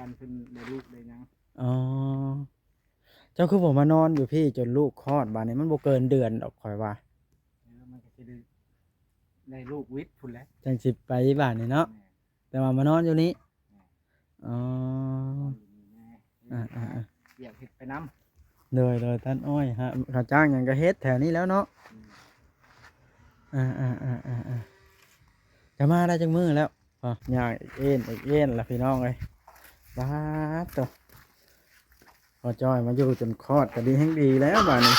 ນເພິ່ນໄດ້ລູກໄດ້ຫຍັງ. ອໍ ເຈົ້າຄືບໍ່ມານອນຢູ່ພີ້ຈົນລູກຄອດ? ບາດນີ້ມັນບໍ່ເກີນເດືອນດອກ ຂ້ອຍວ່າ. ເອີ ມັນກໍຊິໄດ້ ໄດ້ລູກວິດພຸ້ນແຫຼະ ຈັ່ງຊິໄປບາດນີ້ເນາະ. ແມ່ນ. ແຕ່ວ່າມານອນຢູ່ນີ້. ແມ່ນ. ອໍ ນອນຢູ່ນີ້ແນ່. ອ່າໆໆ ວຽກເຮັດໄປນຳ. ໂດຍໆ ຕັດອ້ອຍ ຫາ ຮັບຈ້າງຫຍັງກໍເຮັດແຖວນີ້ແຫຼ້ວເນາະ. ອືມ. ອ່າໆໆໆໆ ຈະມາໄດ້ຈັກມື້ແລ້ວ? ອໍ ຍ່າງເອກເອນເອກເອນລະພີ່ນ້ອງເອີຍ. ປາດໂທ້ ພໍ່ຈ້ອຍມາຢູ່ຈົນຄອດກໍດີແຮງດີແລ້ວບາດນີ້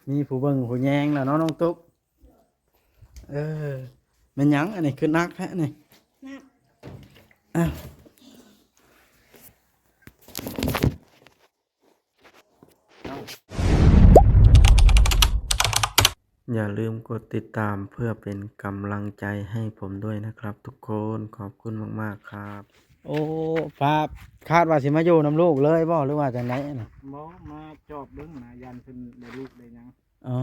ມີຜູ້ເບິ່ງຜູ້ແຍງແລ້ວເນາະ ນ້ອງຕຸກ. ເອີ ແມ່ນຫຍັງອັນນີ້ ຄືໜັກແທ້ນີ້? ໜັກ. ອ້າວ. ຢ່າลืมกดติดตามเพื่อเป็นกำลังใจให้ผมด้วยนะครับทุกคน ขอบคุณมากๆ ครับ. ໂອ້ ປ້າ ຄາດວ່າຊິມາຢູ່ນຳລູກເລີຍບໍ່ ຫຼືວ່າຈັ່ງໃດນະ? ບໍ່ ມາຈອບເບິ່ງນະ ຢ້ານເພິ່ນໄດ້ລູກໄດ້ຫຍັງ. ອໍ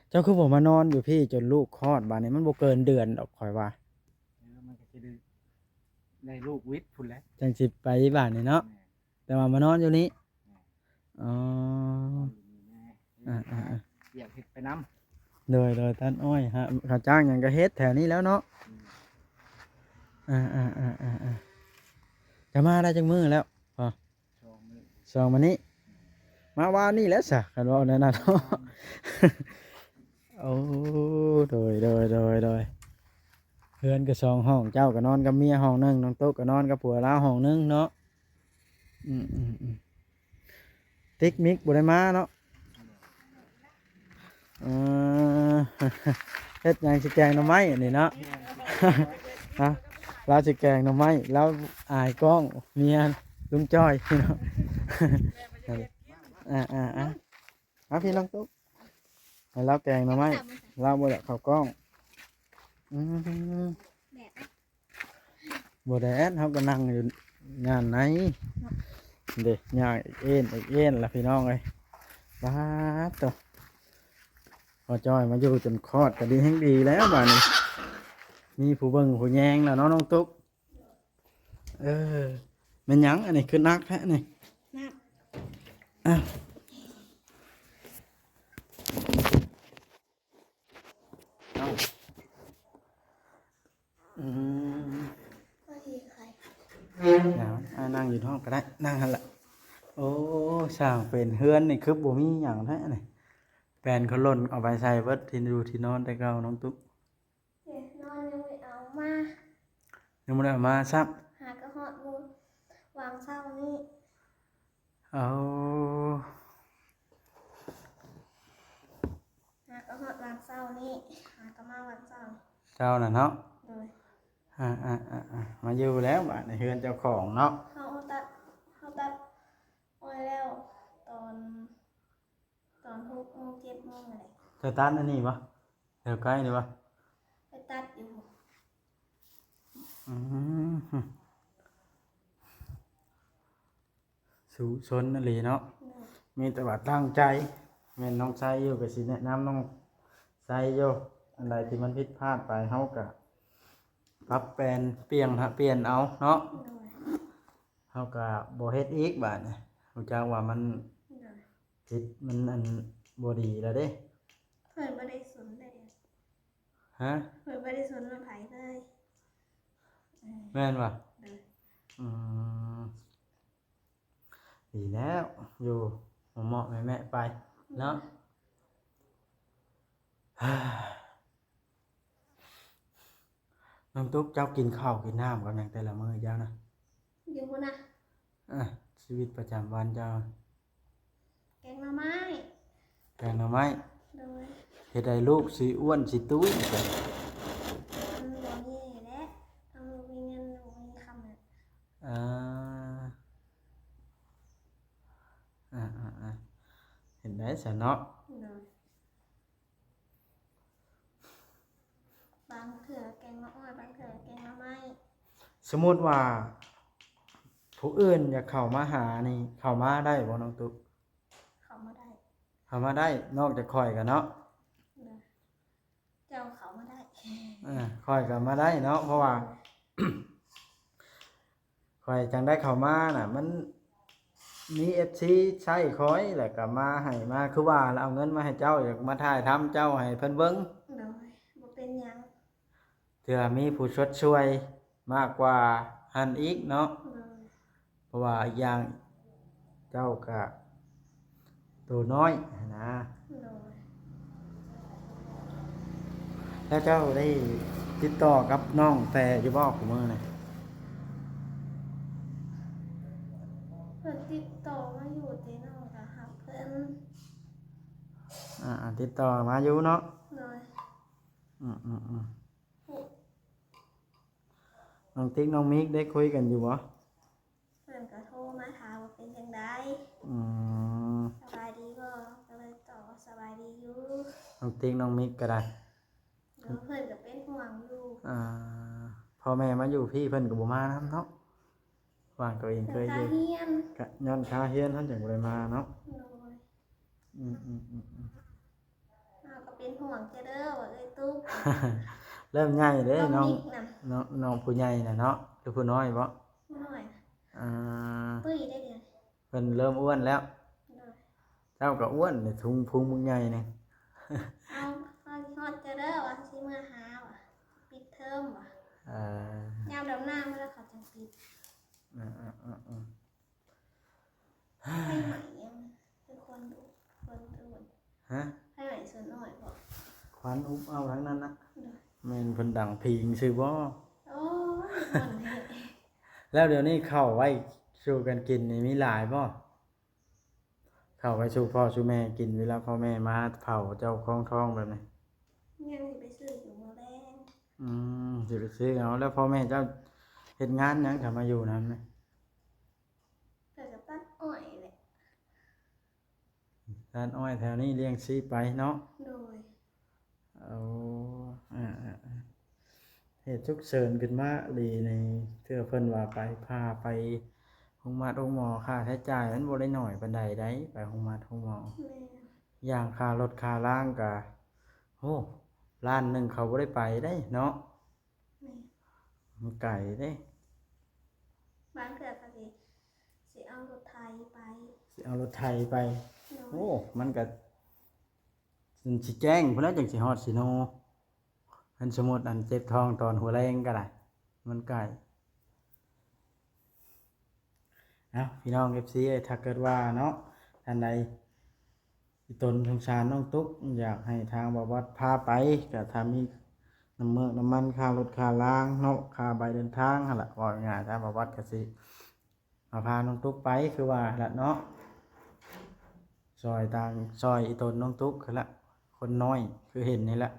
ເຈົ້າຄືບໍ່ມານອນຢູ່ພີ້ຈົນລູກຄອດ? ບາດນີ້ມັນບໍ່ເກີນເດືອນດອກ ຂ້ອຍວ່າ. ເອີ ມັນກໍຊິໄດ້ ໄດ້ລູກວິດພຸ້ນແຫຼະ ຈັ່ງຊິໄປບາດນີ້ເນາະ. ແມ່ນ. ແຕ່ວ່າມານອນຢູ່ນີ້. ແມ່ນ. ອໍ ນອນຢູ່ນີ້ແນ່. ອ່າໆໆ ວຽກເຮັດໄປນຳ. ໂດຍໆ ຕັດອ້ອຍ ຫາ ຮັບຈ້າງຫຍັງກໍເຮັດແຖວນີ້ແຫຼ້ວເນາະ. ອືມ. ອ່າໆໆໆ ຈະມາໄດ້ຈັກມື້ແລ້ວ? ອໍ ສອງມື້ ສອງມື້ນີ້ ມາວານນີ້ແຫຼະຊະ ຄັນເວົ້າແນວນັ້ນເນາະ. ໂອ້ ໂດຍໆໆໆ ເຮືອນກໍສອງຫ້ອງ ເຈົ້າກໍນອນກັບເມຍຫ້ອງໜຶ່ງ ນ້ອງຕຸກກໍນອນກັບຜົວລາວຫ້ອງໜຶ່ງເນາະ. ອືມໆໆ ຕິກມິກບໍ່ໄດ້ມາເນາະ. ເອີ ເຮັດຫຍັງ ຊິແກງໜໍ່ໄມ້ນີ້ເນາະ. ຮະ ລາວຊິແກງໜໍ່ໄມ້ ລາວອາຍກ້ອງເມຍລຸງຈ້ອຍເນາະ. ອ່າໆໆ ມາພີ່ນ້ອງຕຸກ ໃຫ້ລາວແກງໜໍ່ໄມ້ ລາວບໍ່ຢາກເຂົ້າກ້ອງ. ອືມ. ບໍ່ແດດ ເຮົາກໍນັ່ງຢູ່ງານໃນເດ້ ຍ່າງເອກເອນເອກເອນລະພີ່ນ້ອງເອີຍ. ປາດໂທ້ ພໍ່ຈ້ອຍມາຢູ່ຈົນຄອດກໍດີແຮງດີແລ້ວບາດນີ້ ມີຜູ້ເບິ່ງຜູ້ແຍງແລ້ວເນາະ ນ້ອງຕຸກ. ເອີ ແມ່ນຫຍັງອັນນີ້ ຄືໜັກແທ້ນີ້? ໜັກ. ອ້າວ. ອືມ ເອົາ ອ່າ ນັ່ງຢູ່ນອກກໍໄດ້ ນັ່ງຫັ້ນລະ. ໂອ້ ຊ່າງເປັນເຮືອນນີ້ ຄືບໍ່ມີຫຍັງແທ້ນີ້ ແປນເຂົາຫຼົ່ນເອົາໄປໃສ່ເບິດ ທີ່ຢູ່ທີ່ນອນແຕ່ເກົ່າ ນ້ອງຕຸກ. ເອີ ນອນຍັງບໍ່ໄດ້ເອົາມາ ຍັງບໍ່ໄດ້ເອົາມາຊ້ຳ ຫາກໍຮອດມື້ວາງເຊົ້ານີ້. ເອົາ ຫາກໍຮອດວາງເຊົ້ານີ້ ຫາກໍມາວາງເຊົ້າ ເຈົ້ານະເນາະ. ໂດຍ. ອ່າໆໆໆ ມາຢູ່ແລ້ວບາດນີ້ ເຮືອນເຈົ້າຂອງເນາະ. ເຮົາຕັດ ເຮົາຕັດອ້ອຍແລ້ວ ຕອນ ຕອນຫົກໂມງ ເຈັດໂມງນັ້ນແຫຼະ. ເຈົ້າຕັດອັນນີ້ບໍ່? ແຖວໃກ້ນີ້ບໍ່? ໄປຕັດຢູ່. ອືມ. ສູ້ຊົນອີ່ຫຼີເນາະ. ແມ່ນ. ມີແຕ່ວ່າຕັ້ງໃຈ. ແມ່ນນ້ອງໄຊຢູ່ ກໍຊິແນະນຳນ້ອງໄຊຢູ່. ອັນໃດທີ່ມັນຜິດພາດໄປ ເຮົາກໍປັບແປນປ່ຽນ ປ່ຽນເອົາເນາະ. ໂດຍ. ເຮົາກໍບໍ່ເຮັດອີກບາດນີ້. ຮູ້ຈັກວ່າມັນ ໂດຍ ຈິດມັນອັນບໍ່ດີແລ້ວເດ້. ເພິ່ນບໍ່ໄດ້ສົນເດ້. ຮະ? ເພິ່ນບໍ່ໄດ້ສົນນຳໃຜເລີຍ. ເອີ ແມ່ນບໍ່? ໂດຍ. ອືມ ດີແລ້ວ ຢູ່ເໝາະໆແມະໆໄປເນາະ. ໂດຍ. ນ້ອງຕຸກ ເຈົ້າກິນເຂົ້າກິນນ້ຳກັບຫຍັງແຕ່ລະມື້ເຈົ້ານະ? ຢູ່ພຸ້ນນະ. ອ່າ ຊີວິດປະຈຳວັນເຈົ້າ? ແກງໜໍ່ໄມ້. ແກງໜໍ່ໄມ້. ໂດຍ. ເຮັດໃຫ້ລູກຊິອ້ວນຊິຕຸ້ຍ. ມັນບໍ່ມີແຫຼະ ເຮົາບໍ່ມີເງິນບໍ່ມີຄຳ. ອ່າ ອ່າໆໆ ເຮັດໄດ້ຊະເນາະ. ໂດຍ. ບາງເທື່ອແກງໝາກອ້ອຍ ບາງເທື່ອແກງໜໍ່ໄມ້. ສົມມຸດວ່າຜູ້ອື່ນຢາກເຂົ້າມາຫານີ້ ເຂົ້າມາໄດ້ບໍ່ນ້ອງຕຸກ? ເຂົ້າມາໄດ້. ເຂົ້າມາໄດ້ ນອກຈາກຂ້ອຍກໍເນາະ. ໂດຍ. ເຈົ້າເຂົ້າມາໄດ້. ເອີ ຂ້ອຍກໍມາໄດ້ເນາະ ເພາະວ່າ ໂດຍ. ຂ້ ຂ້ອຍຈັ່ງໄດ້ເຂົ້າມານະ ມັນມີເອັຟຊີໃຊ້ຂ້ອຍ ແລ້ວກໍມາໃຫ້ ມາ ຄືວ່າລະເອົາເງິນມາໃຫ້ເຈົ້າ ຢາກມາຖ່າຍທຳເຈົ້າໃຫ້ເພິ່ນເບິ່ງ. ໂດຍ ບໍ່ເປັນຫຍັງ. ເທື່ອມີຜູ້ຊົດຊ່ວຍມາກກວ່າຫັ້ນອີກເນາະ. ໂດຍ ເພາະວ່າອີກຢ່າງເຈົ້າກະໂຕນ້ອຍຫັ້ນນະ. ໂດຍ ແລ້ວເຈົ້າໄດ້ຕິດຕໍ່ກັບນ້ອງແຕ່ຢູ່ບໍ່ ຄູ່ມື້ນີ້? ເພິ່ນຕິດຕໍ່ມາຢູ່ ແຕ່ນ້ອງກໍຮັກເພິ່ນ. ອ່າ ຕິດຕໍ່ມາຢູ່ເນາະ. ໂດຍ ອືມໆໆ ນ້ອງຕິກນ້ອງມິກໄດ້ຄຸຍກັນຢູ່ບໍ່? ເພິ່ນກໍໂທມາຖາມວ່າເປັນຈັ່ງໃດ. ອືມ ສະບາຍດີບໍ່? ກໍເລີຍຕອບວ່າສະບາຍດີຢູ່. ນ້ອງຕິກນ້ອງມິກກໍໄດ້. ໂດຍ ເພິ່ນກໍເປັນຫ່ວງຢູ່. ອ່າ ພໍ່ແມ່ມາຢູ່ພີ້ເພິ່ນກໍບໍ່ມານຳເນາະ. ຫວ່າງຕົວເອງເຄີຍຢູ່ ກະຍ້ອນຄາຮຽນເຮົາຈັ່ງບໍ່ໄດ້ມາເນາະ. ໂດຍ ອືມໆໆໆ ເຮົາກໍເປັນຫ່ວງເຈົ້າເດີວ່າເອື້ອຍຕຸກ ເລີ່ມໃຫຍ່ເດ້ນ້ອງ ນ້ອງ ນ້ອງຜູ້ໃຫຍ່ນະເນາະ ຫຼືຜູ້ນ້ອຍບໍ? ຜູ້ນ້ອຍ. ອ່າ ຕຸ້ຍໄດ້ດຽວ ເພິ່ນເລີ່ມອ້ວນແລ້ວ. ໂດຍ ເຈົ້າກໍອ້ວນນີ້ ທຸງພຸງບັກໃຫຍ່ນີ້. ເຮົາ ເຮົາຊິຮອດເຈົ້າເດີວ່າຊິເມືອຫາວ່າ ປິດເທີມວ່າ. ເອີ ຍາມດຳນາມາແລ້ວເຂົາຈັ່ງປິດ. ເອີໆໆໆ ໄຟໄໝ້ຫຍັງ ຄືຄວັນອຸ ຄວັນອຸ ຮະ? ໄຟໄໝ້ສ່ວນນ້ອຍບໍ? ຄວັນອຸບເອົາທັງນັ້ນນະ. ໂດຍ ແມ່ນເພິ່ນດັງພີງຊື່ບໍ? ໂອ້ຍ ມັນແທ້. ແລ້ວດຽວນີ້ເຂົ້າໄວ້ສູ່ກັນກິນນີ້ມີຫຼາຍບໍ? ເຂົ້າໄວ້ສູ່ພໍ່ສູ່ແມ່ກິນ ເວລາພໍ່ແມ່ມາເຝົ້າເຈົ້າຄອງທ້ອງແບບນີ້? ຍັງຊິໄປຊື້ຢູ່ມື້ແລງ. ອືມ ຊິໄປຊື້ເອົາ. ແລ້ວພໍ່ແມ່ເຈົ້າເຮັດງານຫຍັງ ຖ້າມາຢູ່ນຳນີ້? ເພິ່ນກໍຕັດອ້ອຍແຫຼະ. ຕັດອ້ອຍແຖວນີ້ລ້ຽງຊີບໄປເນາະ. ໂດຍ ໂອ້ ເອີໆໆ ເຫດສຸກເສີນຂຶ້ນມາອີ່ຫຼີນີ້ ເທື່ອເພິ່ນວ່າໄປຜ່າໄປໂຮງໝາດໂຮງໝໍ ຄ່າໃຊ້ຈ່າຍມັນບໍ່ໄດ້ໜ້ອຍປານໃດໃດ໋ ໄປໂຮງໝາດໂຮງໝໍ. ແມ່ນ ຢ່າງຄ່າລົດຄ່າລາງກະ ໂອ້ ລ້ານໜຶ່ງເຂົາບໍ່ໄດ້ໄປໄດ໋ເນາະ. ແມ່ນ ມັນໄກເດ້. ບາງເທື່ອກໍຊິ ຊິເອົາລົດໄຖໄປ. ຊິເອົາລົດໄຖໄປ. ໂດຍ ໂອ້ ມັນກະ ມັນຊິແຈ້ງພຸ້ນແຫຼະ ຈັ່ງຊິຮອດຊິໂນ. ຄັນສົມມຸດອັນເຈັບທ້ອງຕອນຫົວແລງກໍໄດ້ ມັນໃກ້. ເອົາ ພີ່ນ້ອງເອັຟຊີເອີຍ ຖ້າເກີດວ່າເນາະ ທ່ານໃດອີ່ຕົນສົງສານນ້ອງຕຸກ ຢາກໃຫ້ທາງບ່າວບັດພາໄປ ກໍຖ້າມີນ້ຳເມືອກນ້ຳມັນ ຄ່າລົດຄ່າລາງເນາະ ຄ່າໃບເດີນທາງຫັ້ນລະ ເວົ້າງ່າຍໆ ທາງບ່າວບັດກໍຊິ ມາພານ້ອງຕຸກໄປຄືວ່າລະເນາະ ຊ່ອຍຕ່າງ ຊ່ອຍອີ່ຕົນນ້ອງຕຸກຫັ້ນລະ ຄົນນ້ອຍຄືເຫັນນີ້ລະ.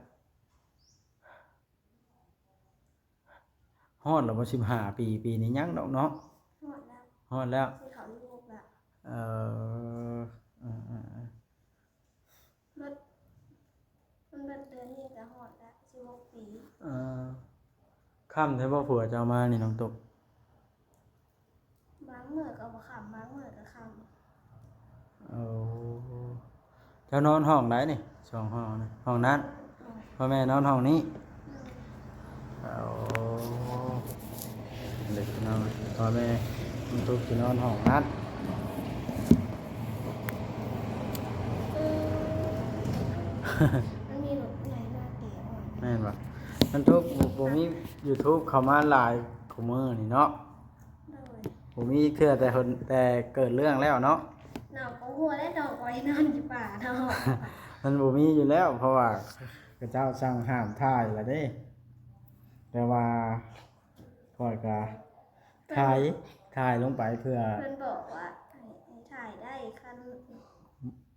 ຮອດແລ້ວບໍ່ ສິບຫ້າປີ ປີນີ້ຍັງດອກເນາະ. ຮອດແລ້ວ ຮອດແລ້ວ ຊິເຂົ້າສິບຫົກແລ້ວ. ເອີ ເອີໆໆ ເບິດ ມັນເບິດເດືອນນີ້ກໍຮອດແລ້ວ ສິບຫົກປີ. ເອີ ຄ່ຳແທ້ບໍ່ ຜົວເຈົ້າມານີ້ນ້ອງຕຸກ? ບາງມື້ກໍບໍ່ຄ່ຳ ບາງມື້ກໍຄ່ຳ. ໂອ້ ເຈົ້ານອນຫ້ອງໃດນີ້? ສອງຫ້ອງນະ ຫ້ອງນັ້ນ ໂດຍ ພໍ່ແມ່ນອນຫ້ອງນີ້. ໂດຍ ໂອ້ ເດັກນ້ອຍ ພໍ່ແມ່ ມັນທຸກຊິນອນຫ້ອງນັ້ນ. ມັນມີລົດໃຫຍ່ມາເຕະອອກ. ແມ່ນບໍ່? ມັນທຸກ ບໍ່ ບໍ່ມີຢູທູບເຂົ້າມາຫຼາຍຄູ່ມື້ນີ້ເນາະ. ໂດຍ ບໍ່ມີເທື່ອແຕ່ເພິ່ນ ແຕ່ເກີດເລື່ອງແລ້ວເນາະ. ນ້ອງກໍຮູ້ແລ້ວ ນ້ອງກໍໄປນອນຢູ່ປ່າເນາະ. ມັນບໍ່ມີຢູ່ແລ້ວ ເພາະວ່າເຂົາເຈົ້າສັ່ງຫ້າມຖ່າຍລະເດ້ ແຕ່ວ່າຂ້ອຍກະຖ່າຍ ຖ່າຍລົງໄປເພື່ອ ເພິ່ນບອກວ່າໃຫ້ ໃຫ້ຖ່າຍໄດ້ ຄັນ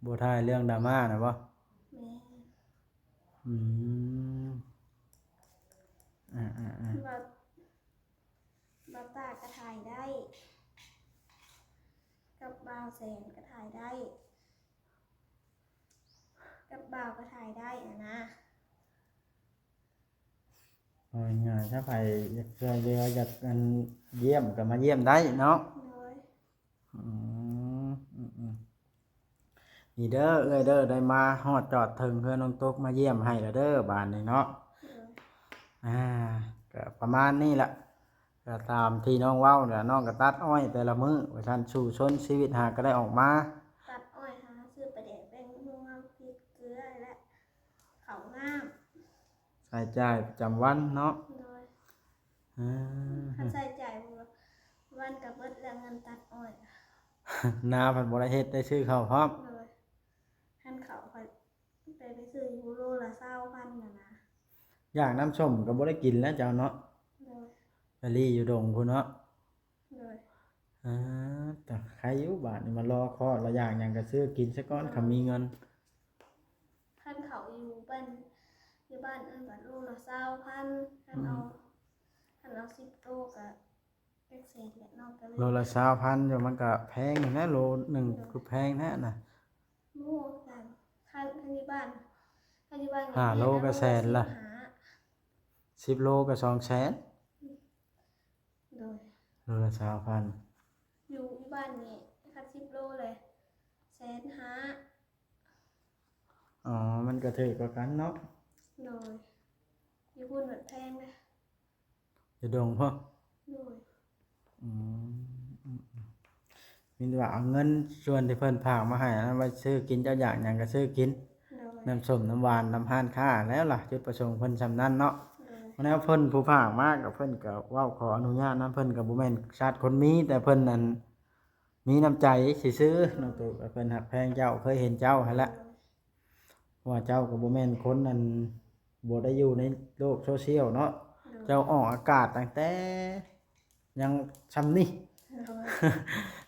ບໍ່ຖ່າຍເລື່ອງດຣາມານະບໍ່? ແມ່ນ. ອືມ ອ່າໆໆ ບ່າວ ບ່າວຕາກໍຖ່າຍໄດ້ ກັບບ່າວແສນກໍຖ່າຍໄດ້ ກັບບ່າວກໍຖ່າຍໄດ້ຫັ້ນນະ. ເອົາງ່າຍໆ ຖ້າໃຜຢາກຊ່ວຍເຫຼືອ ຢາກອັນ ຢ້ຽມກໍມາຢ້ຽມໄດ້ເນາະ. ໂດຍ. ອືມ ອືມໆ ນີ້ເດີເອື້ອຍເດີ ໄດ້ມາຮອດຈອດເຖິງເຮືອນນ້ອງຕຸກ ມາຢ້ຽມໃຫ້ແລ້ວເດີບາດນີ້ເນາະ. ໂດຍ. ອ່າ ກໍປະມານນີ້ລະ. ກໍຕາມທີ່ນ້ອງເວົ້າແຫຼະ ນ້ອງກໍຕັດອ້ອຍແຕ່ລະມື້ວ່າຊັ້ນ ສູ້ຊົນຊີວິດຫາກໍໄດ້ອອກມາ ຕັດອ້ອຍ ຫາຊື້ປາແດກ ແປ້ງນົວ ພລິກ ເກືອ ແລະ ເຂົ້ານ້ຳ ໃຊ້ຈ່າຍປະຈຳວັນເນາະ. ໂດຍ ອືມ ຄັນໃຊ້ຈ່າຍວັນກໍເບິດແລ້ວ ເງິນຕັດອ້ອຍ ນາພັດບໍ່ໄດ້ເຮັດ ໄດ້ຊື້ເຂົ້າພ້ອມ. ໂດຍ ຄັນເຂົ້າຂ້ອຍໄປ ໄປຊື້ຢູ່ໂລລະຊາວພັນຫັ້ນນະ. ຢາກນ້ຳສົ້ມກໍບໍ່ໄດ້ກິນແລ້ວເຈົ້າເນາະ. ໂດຍ ໄປລີ້ຢູ່ດົງພຸ້ນເນາະ. ໂດຍ ອາ ຕະ ໄຄຢູ່ ບາດນີ້ມາລໍຄອດ ລະຢາກຫຍັງກໍຊື້ກິນຊະກ່ອນ ໂດຍ ຄັນມີເງິນ. ຄັນເຂົ້າຢູ່ບ້ານ ຢູ່ບ້ານເອີ້ນວ່າໂລລະຊາວພັນ ຄັນເອົາ ອືມ ຄັນເອົາສິບໂຕກໍຈັກແສນແຫຼະເນາະ ກໍເລີຍ ໂລລະຊາວພັນຢູ່ ມັນກໍແພງຢູ່ນະ ໂລໜຶ່ງ ໂດຍ ຄືແພງແທ້ນະ. ໂອ້ ຄັນ ຄັນຢູ່ບ້ານ ຄັນຢູ່ບ້ານ ຫ້າໂລກໍແສນລະ ໂລລະສິບຫ້າ ສິບໂລກໍສອງແສນ. ໂດຍ ໂລລະຊາວພັນ ຢູ່ ຢູ່ບ້ານນີ້ຄັນສິບໂລເລີຍ ແສນຫ້າ. ອໍ ມັນກໍຖືກກວ່າກັນເນາະ. ໂດຍ ຢູ່ພຸ້ນແບບແພງເດ້ ຢູ່ດົງພຸ້ນ. ໂດຍ ອືມ ອືມ ອືມ ມີແຕ່ວ່າເອົາເງິນສ່ວນທີ່ເພິ່ນຝາກມາໃຫ້ນັ້ນ ໄວ້ຊື້ກິນ ເຈົ້າຢາກຫຍັງກໍຊື້ກິນ. ໂດຍ ນ້ຳສົ້ມນ້ຳຫວານນຳຮ້ານຄ້າແລ້ວລະ ຈຸດປະສົງເພິ່ນສ່ຳນັ້ນເນາະ. ໂດຍ ແນວເພິ່ນຜູ້ຝາກມາກໍ ເພິ່ນກໍເວົ້າຂໍອະນຸຍາດນຳ ເພິ່ນກໍບໍ່ແມ່ນຊາດຄົນມີ ແຕ່ເພິ່ນນັ້ນມີນ້ຳໃຈຊື່ໆ ນ້ອງຕຸກ ເພິ່ນຮັກແພງເຈົ້າ ເຄີຍເຫັນເຈົ້າຫັ້ນແຫຼະ. ໂດຍ ເພາະວ່າເຈົ້າກໍບໍ່ແມ່ນຄົນອັນ ບໍ່ໄດ້ຢູ່ໃນໂລກໂຊຊຽວເນາະ. ໂດຍ ເຈົ້າອອກອາກາດຕັ້ງແຕ່ຍັງຊ່ຳນີ້ ໂດຍ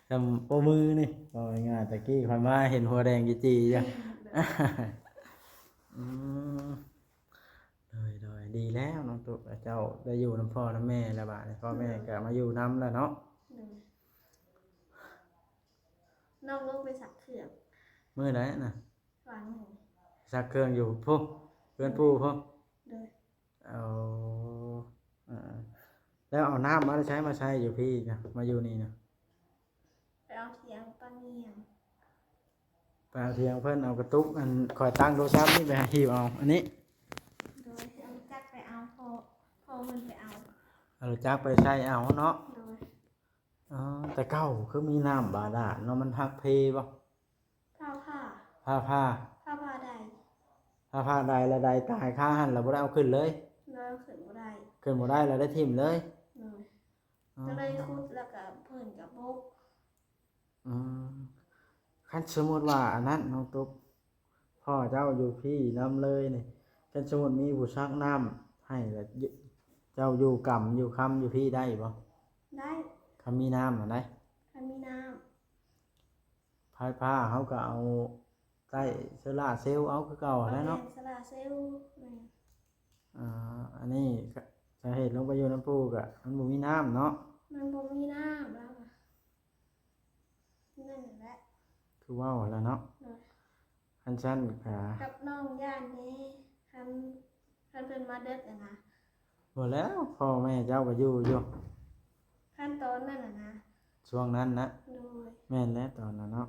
ຊ່ຳໂປ້ມືນີ້ ເວົ້າງ່າຍໆ ແຕ່ກີ້ຂ້ອຍມາເຫັນຫົວແດງຈີ່ໆຢູ່. ໂດຍ ອືມ ໂດຍໆ ດີແລ້ວນ້ອງຕຸກ ເຈົ້າໄດ້ຢູ່ນຳພໍ່ນຳແມ່ແລ້ວ ບາດນີ້ພໍ່ແມ່ ໂດຍ ກໍມາຢູ່ນຳແລ້ວເນາະ. ໂດຍ ນ້ອງລົງໄປຊັກເຄື່ອງ ມື້ໃດນະ? ວາງນີ້ ຊັກເຄື່ອງຢູ່ພຸ້ນ ເຮືອນປູ່ພຸ້ນ. ໂດຍ ເອົາ ເອີ ແລ້ວເອົານ້ຳມາແຕ່ໃສມາໃຊ້ຢູ່ພີ້ນະ ມາຢູ່ນີ້ນະ? ໄປເອົາຖຽງປາງຽງ ໄປເອົາຖຽງເພິ່ນ ເອົາກະຕຸກ ອັນ ຂ້ອຍຕັ້ງໂທລະສັບນີ້ໄປໃຫ້ຮີບເອົາ ອັນນີ້. ໂດຍ ເອົາລົດຈັກໄປເອົາ ພໍ່ ພໍ່ເພິ່ນໄປເອົາ ເອົາລົດຈັກໄປໃສ່ເອົາເນາະ. ໂດຍ ອໍ ແຕ່ເກົ່າຄືມີນ້ຳບາດານເນາະ ມັນຫັກເພບໍ່? ຟ້າຜ່າ ຟ້າຜ່າ ຟ້າຜ່າໃດ ຟ້າຜ່າໃດ ລະໃດຕາຍຄາຫັ້ນ ລະບໍ່ໄດ້ເອົາຂຶ້ນເລີຍ. ໂດຍ ຂຶ້ນບໍ່ໄດ້ ຂຶ້ນບໍ່ໄດ້ ລະໄດ້ຖິ້ມເລີຍ. ໂດຍ ອໍ ກໍເລີຍຂຸດ ລະກະເພິ່ນກະບົກ. ອືມ ຄັນສົມມຸດວ່າອັນນັ້ນ ນ້ອງຕຸກ ພໍ່ເຈົ້າຢູ່ພີ້ນຳເລີຍນີ້ ຄັນສົມມຸດມີຜູ້ສັກນ້ຳໃຫ້ ລະເຈົ້າຢູ່ກຳຢູ່ຄຳຢູ່ພີ້ໄດ້ບໍ່? ໄດ້ ຄັນມີນ້ຳຫັ້ນໃດ ຄັນມີນ້ຳ. ໄຟຟ້າເຮົາກໍເອົາໃຊ້ໂຊລາເຊວເອົາຄືເກົ່າຫັ້ນແຫຼະເນາະ. ໂຊລາເຊວ ແມ່ນ ອ່າ ອັນນີ້ສາເຫດລົງໄປຢູ່ນຳປູ່ກໍມັນບໍ່ມີນ້ຳເນາະ. ມັນບໍ່ມີນ້ຳແລ້ວ ນັ້ນແຫຼະ ຄືເວົ້າຫັ້ນແຫຼະເນາະ. ໂດຍ ຄັນຊັ້ນກະ ກັບນ້ອງຢ້ານແດ່ ຄັນ ຄັນເພິ່ນມາເດິກຫັ້ນນະ. ບໍ່ແລ້ວ ພໍ່ແມ່ເຈົ້າກໍຢູ່ຢູ່ ຄັນຕອນນັ້ນນະ ຊ່ວງນັ້ນນະ. ໂດຍ ແມ່ນແຫຼະ ຕອນນັ້ນເນາະ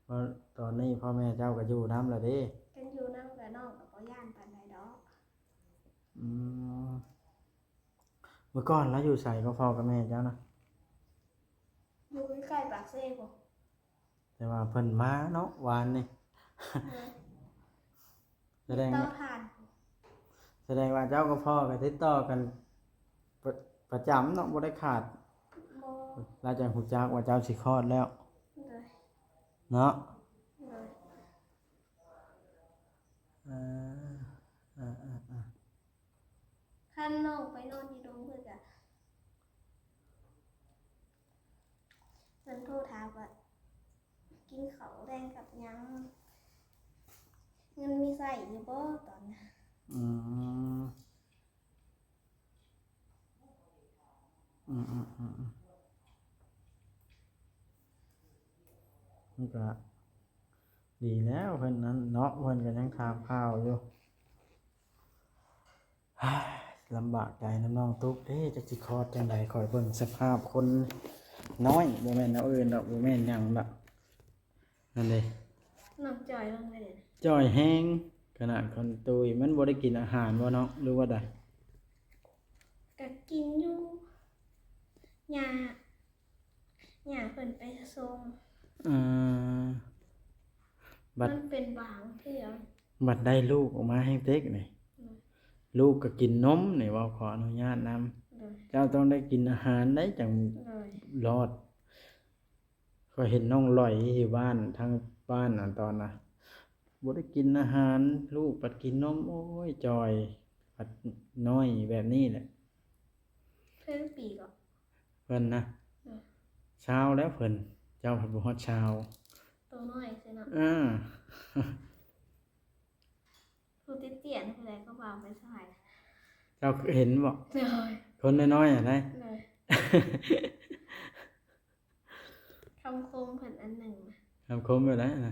ເພາະຕອນນີ້ພໍ່ແມ່ເຈົ້າກໍຢູ່ນຳລະເດ້. ຄັນຢູ່ນຳກະນ້ອງກໍບໍ່ຢ້ານປານໃດດອກ. ອືມ ເມື່ອກ່ອນລາວຢູ່ໃສກໍພໍ່ກັບແມ່ເຈົ້ານະ? ຢູ່ໃກ້ໆປາກເຊພຸ້ນ. ແຕ່ວ່າເພິ່ນມາເນາະ ວານນີ້. ໂດຍ ສະແດງ ຕິດຕໍ່ຜ່ານ ສະແດງວ່າເຈົ້າກັບພໍ່ກໍຕິດຕໍ່ກັນປະ ປະຈຳເນາະ ບໍ່ໄດ້ຂາດ. ບໍ່ ລາວຈັ່ງຮູ້ຈັກວ່າເຈົ້າຊິຄອດແລ້ວ. ໂດຍ ເນາະ. ໂດຍ ເອີ ເອີ ເອີ ເອີ ຄັນນ້ອງໄປນອນຢູ່ດົງເພິ່ນກະ ເພິ່ນໂທຖາມວ່າ ກິນເຂົ້າແລງກັບຫຍັງ? ເງິນມີໃຊ້ຢູ່ບໍ່ຕອນນັ້ນ? ອືມ ອືມ ອືມ ອືມ ອືມ ມັນກະດີແລ້ວ ເພິ່ນນັ້ນເນາະ ເພິ່ນກໍຍັງຖາມຂ່າວຢູ່. ລຳບາກໃຈນຳນ້ອງຕຸກເດ້ ຈັກຊິຄອດຈັ່ງໃດ. ຂ້ອຍເບິ່ງສະພາບຄົນນ້ອຍ ບໍ່ແມ່ນແນວອື່ນດອກ ບໍ່ແມ່ນຫຍັງດອກ. ນັ້ນເດ້ ນ້ອງຈ່ອຍລົງເລີຍ ຈ່ອຍແຮງ ຂະໜາດຄົນຕຸ້ຍ ມັນບໍ່ໄດ້ກິນອາຫານບໍ່ນ້ອງ ຫຼືວ່າໃດ? ກະກິນຢູ່. ຍ່າ ຍ່າເພິ່ນໄປສົ່ງ. ເອີ ບັດ ມັນເປັນບາງເທື່ອ ບັດໄດ້ລູກອອກມາແຮງເຕັກນີ້ ອືມ ລູກກໍກິນນົມນີ້ ເວົ້າຂໍອະນຸຍາດນຳ ໂດຍ ເຈົ້າຕ້ອງໄດ້ກິນອາຫານໄດ໋ ຈັ່ງ ໂດຍ ລອດ. ຂ້ອຍເຫັນນ້ອງຫຼອຍຢູ່ບ້ານ ທາງບ້ານນັ້ນຕອນນະ ບໍ່ໄດ້ກິນອາຫານ ລູກບັດກິນນົມ ໂອ້ຍ ຈ່ອຍ ບັດນ້ອຍແບບນີ້ແຫຼະ. ເພິ່ນປີເກາະ ເພິ່ນນະ ໂດຍ ຊາວແລ້ວເພິ່ນ ເຈົ້າພັດບໍ່ຮອດຊາວ ໂຕນ້ອຍຊື່ເນາະ ເອີ. ຜູ້ຕິດຕຽນຜູ້ໃດກໍວ່າໄປສາຍ ເຈົ້າເຫັນບໍ່? ໂດຍ ຄົນນ້ອຍໆຫັ້ນໃດ ໂດຍ ຄຳຄົມເພິ່ນອັນໜຶ່ງ ຄຳຄົມແບບໃດນະ? ໂດຍ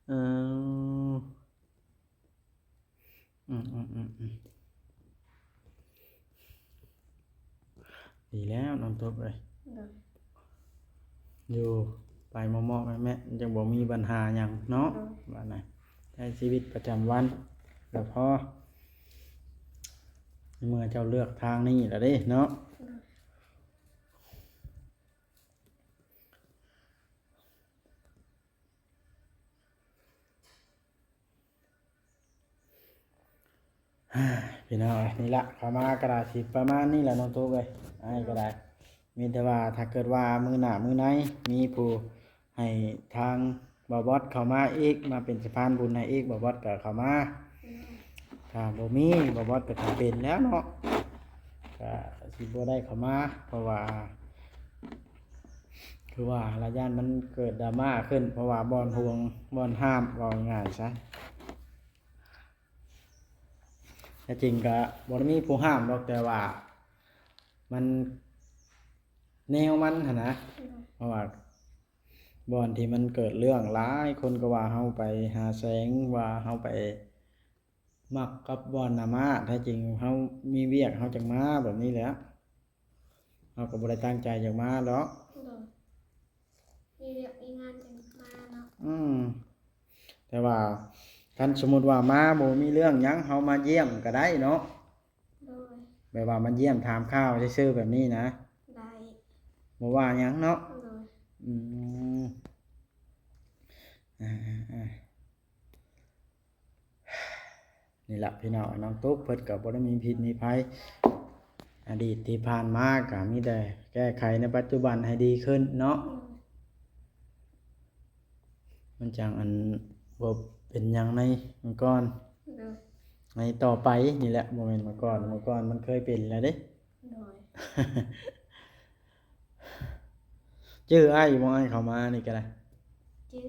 ເອີ ອືມໆໆໆ ດີແລ້ວນ້ອງຕົບເອີຍ ໂດຍ ຢູ່ໄປເໝາະໆແມະໆ ມັນຈັ່ງບໍ່ມີບັນຫາຫຍັງເນາະ ໂດຍ ວ່ານະ ໃຊ້ຊີວິດປະຈຳວັນລະພໍ ໃນເມື່ອເຈົ້າເລືອກທາງນີ້ລະເດ້ເນາະ ໂດຍ. ພີ່ນ້ອງເອີຍ ນີ້ລະ ເຂົ້າມາກໍໄດ້ຊິປະມານນີ້ລະນ້ອງຕຸກເອີຍ ອ້າຍກໍໄດ້ ມີແຕ່ວ່າຖ້າເກີດວ່າມື້ໜ້າມື້ໃນ ມີຜູ້ໃຫ້ທາງບ່າວບອດເຂົ້າມາອີກ ມາເປັນສະພານບຸນໃຫ້ອີກ ບ່າວບອດກໍເຂົ້າມາ ຖ້າບໍ່ມີ ບ່າວບອດກໍຈຳເປັນແລ້ວເນາະ ກໍຊິບໍ່ໄດ້ເຂົ້າມາ ເພາະວ່າ ຄືວ່າລະຢ້ານມັນເກີດດຣາມາຂຶ້ນ ເພາະວ່າບ່ອນຫ່ວງ ບ່ອນຫ້າມ ເວົ້າງ່າຍໆຊະ ແທ້ຈິງກະບໍ່ໄດ້ມີຜູ້ຫ້າມດອກ ແຕ່ວ່າມັນແນວມັນຫັ້ນນະ ເພາະວ່າບ່ອນທີ່ມັນເກີດເລື່ອງ ຫຼາຍຄົນກໍວ່າເຮົາໄປຫາແສງ ວ່າເຮົາໄປ ມັກກັບບ່ອນນະມາ ແທ້ຈິງເຮົາມີວຽກເຮົາຈັ່ງມາແບບນີ້ແຫຼະ ເຮົາກໍບໍ່ໄດ້ຕັ້ງໃຈຢາກມາດອກ ໂດຍ ມີວຽກມີງານຈັ່ງມາເນາະ ອືມ ແຕ່ວ່າຄັນສົມມຸດວ່າມາບໍ່ມີເລື່ອງຫຍັງ ເຮົາມາຢ້ຽມກໍໄດ້ເນາະ ໂດຍ ແບບວ່າມາຢ້ຽມຖາມຂ່າວຊື່ໆແບບນີ້ນະ ໄດ້ ບໍ່ວ່າຫຍັງເນາະ ໂດຍ ອືມ ອ່າໆໆ ນີ້ລະພີ່ນ້ອງ ນ້ອງຕຸກເພິ່ນກໍບໍ່ໄດ້ມີພິດມີໄພ ອະດີດທີ່ຜ່ານມາກໍມີແຕ່ແກ້ໄຂໃນປັດຈຸບັນໃຫ້ດີຂຶ້ນເນາະ ອືມ ມັນຈັ່ງອັນບໍ່ເປັນຫຍັງໃນເມື່ອກ່ອນ ໂດຍ ໃນຕໍ່ໄປນີ້ແຫຼະ ບໍ່ແມ່ນເມື່ອກ່ອນ ເມື່ອກ່ອນມັນເຄີຍເປັນແລ້ວເດ້ ໂດຍ ຈື່ອ້າຍຢູ່ບໍ່? ອ້າຍເຂົ້າມານີ້ກໍໄດ້ ຈື່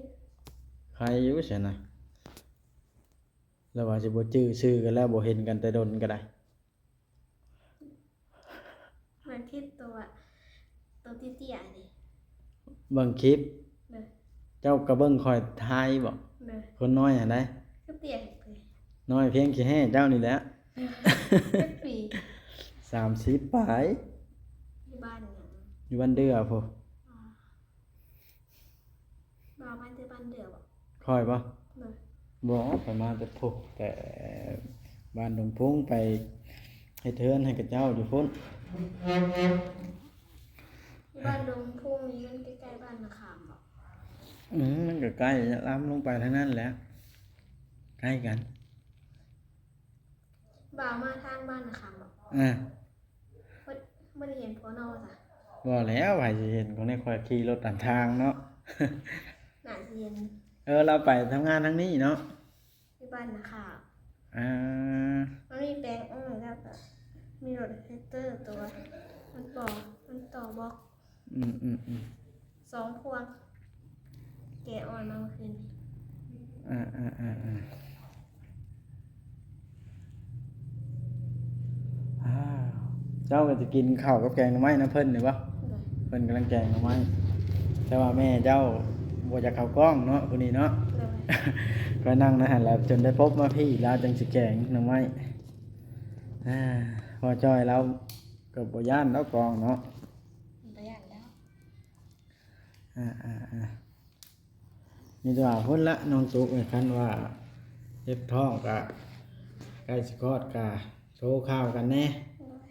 ໃຄຢູ່ຊັ້ນນະ ລະວ່າຊິບໍ່ຈື່ຊື່ກັນແລ້ວ ບໍ່ເຫັນກັນແຕ່ດົນກໍໄດ້ ເບິ່ງຄລິບໂຕ ໂຕເຕ້ຍໆນີ້ ເບິ່ງຄລິບ ໂດຍ ເຈົ້າກໍເບິ່ງຂ້ອຍຖ່າຍບໍ? ໂດຍ ຄົນນ້ອຍຫັ້ນໃດ ຄືເຕ້ຍ ນ້ອຍພຽງຂີ້ແຮ່ເຈົ້ານີ້ແຫຼະ ຈັກປີ? ສາມສິບປາຍ ຢູ່ບ້ານຫຍັງ? ຢູ່ບ້ານເດື່ອພຸ້ນ ອໍ ບ່າວມາແຕ່ບ້ານເດືອບໍ່? ຂ້ອຍບໍ່? ໂດຍ ບໍ່ ຂ້ອຍມາແຕ່ພຸ້ນ ແຕ່ບ້ານດົງພຸງ ໄປເຮັດເຮືອນໃຫ້ເຂົາເຈົ້າຢູ່ພຸ້ນ ຢູ່ບ້ານດົງພຸງນີ້ມັນໃກ້ໆບ້ານນາຄຳບໍ່? ອືມ ມັນກໍໃກ້ ລຳລົງໄປທາງນັ້ນແຫຼະ ໃກ້ກັນ ບ່າວມາທາງບ້ານນາຄຳບໍ່? ເອີ ບໍ່ ບໍ່ໄດ້ເຫັນຜົວນ້ອງຊະ? ບໍ່ແລ້ວ ໃຜຊິເຫັນ ຂອງນີ້ຂ້ອຍຂີ່ລົດນຳທາງເນາະ ໜ້າຊິເຫັນ ເອີ ລາວໄປທຳງານທາງນີ້ເນາະ ຢູ່ບ້ານນາຄາ ອ່າ ມັນມີແປງອ້ອຍ ແລ້ວກໍມີລົດແທກເຕີຕົວ ມັນຕໍ່ ມັນຕໍ່ບລັອກ ອືມໆ ສອງພວງ ແກອ່ອນມາເມື່ອຄືນນີ້ ອ່າໆໆໆ ອ້າວ ເຈົ້າກໍຈະກິນເຂົ້າກັບແກງໜໍ່ໄມ້ນຳເພິ່ນນີ້ບໍ່? ໂດຍ ເພິ່ນກຳລັງແກງໜໍ່ໄມ້ ແຕ່ວ່າແມ່ເຈົ້າບໍ່ຢາກເຂົ້າກ້ອງເນາະ ຜູ້ນີ້ເນາະ ໂດຍ ຂ້ອຍນັ່ງໃນຫັ້ນແຫຼະ ຈົນໄດ້ພົບມາພີ້ ລາວຈັ່ງຊິແກງໜໍ່ໄມ້ ອ່າ ພໍ່ຈ້ອຍລາວກໍບໍ່ຢ້ານດອກກ້ອງເນາະ ບໍ່ຢ້ານແລ້ວ ອ່າໆໆ ມີແຕ່ວ່າພຸ້ນລະນ້ອງຕຸກເອີຍ ຄັນວ່າເຈັບທ້ອງກະໃກ້ຊິຄອດກະໂທຂ່າວກັນແດ່ ໂດຍ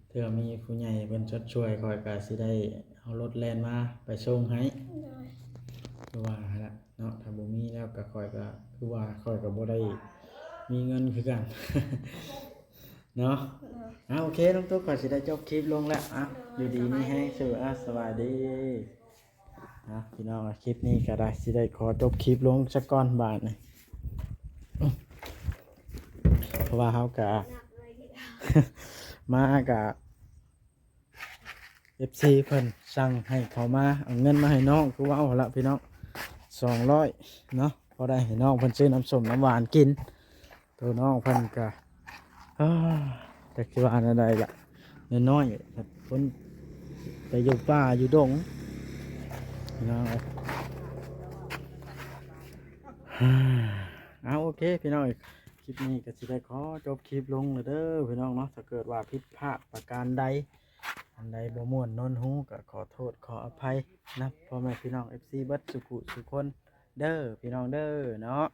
ເທື່ອມີຜູ້ໃຫຍ່ເພິ່ນຊົດຊ່ວຍ ຂ້ອຍກໍຊິໄດ້ເອົາລົດແລ່ນມາໄປສົ່ງໃຫ້ ໂດຍ ຄືວ່າຫັ້ນລະເນາະ. ຖ້າບໍ່ມີແລ້ວກໍ ຂ້ອຍກໍຄືວ່າ ຂ້ອຍກໍບໍ່ໄດ້ມີເງິນຄືກັນເນາະ. ໂດຍ ອ່າ ໂອເຄ ນ້ອງຕຸກ ຂ້ອຍຊິໄດ້ຈົບຄລິບລົງແລ້ວ. ອ່າ ໂດຍ ຢູ່ດີມີແຮງ ສະບາຍດີ ອ່າ ສະບາຍດີ. ອ່ະ ພີ່ນ້ອງ ຄລິບນີ້ກໍໄດ້ ຊິໄດ້ຂໍຈົບຄລິບລົງຊະກ່ອນບາດນີ້ ເພາະວ່າເຮົາກະ ມາກະ ເອັຟຊີ ເພິ່ນສັ່ງໃຫ້ເຂົາມາເອົາເງິນມາໃຫ້ນ້ອງ ຄືເວົ້າຫັ້ນລະພີ່ນ້ອງ ສອງຮ້ອຍເນາະ ພໍໄດ້ໃຫ້ນ້ອງເພິ່ນຊື້ນ້ຳສົ້ມນ້ຳຫວານກິນ. ໂຕນ້ອງເພິ່ນກະ ເອີ ຈັກຊິວ່າແນວໃດລະ ນ້ອຍໆ ຄົນໄປຢູ່ປ່າຢູ່ດົງເນາະ. ເອົາ ໂອເຄ ພີ່ນ້ອງ ຄລິບນີ້ກໍຊິໄດ້ຂໍຈົບຄລິບລົງແລ້ວເດີພີ່ນ້ອງເນາະ. ຖ້າເກີດວ່າຜິດພາດປະການໃດ ອັນໃດບໍ່ມ່ວນນົນຫູ ກໍຂໍໂທດຂໍອະໄພນຳພໍ່ແມ່ພີ່ນ້ອງ ເອັຟຊີ ເບິດສູ່ຜູ້ສູ່ຄົນເດີພີ່ນ້ອງເດີເນາະ.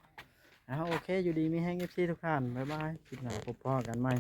ເອົາ ໂອເຄ ຢູ່ດີມີແຮງ ເອັຟຊີ ທຸກທ່ານ ບາຍບາຍ ຄລິບໜ້າພົບພໍ້ກັນໃໝ່.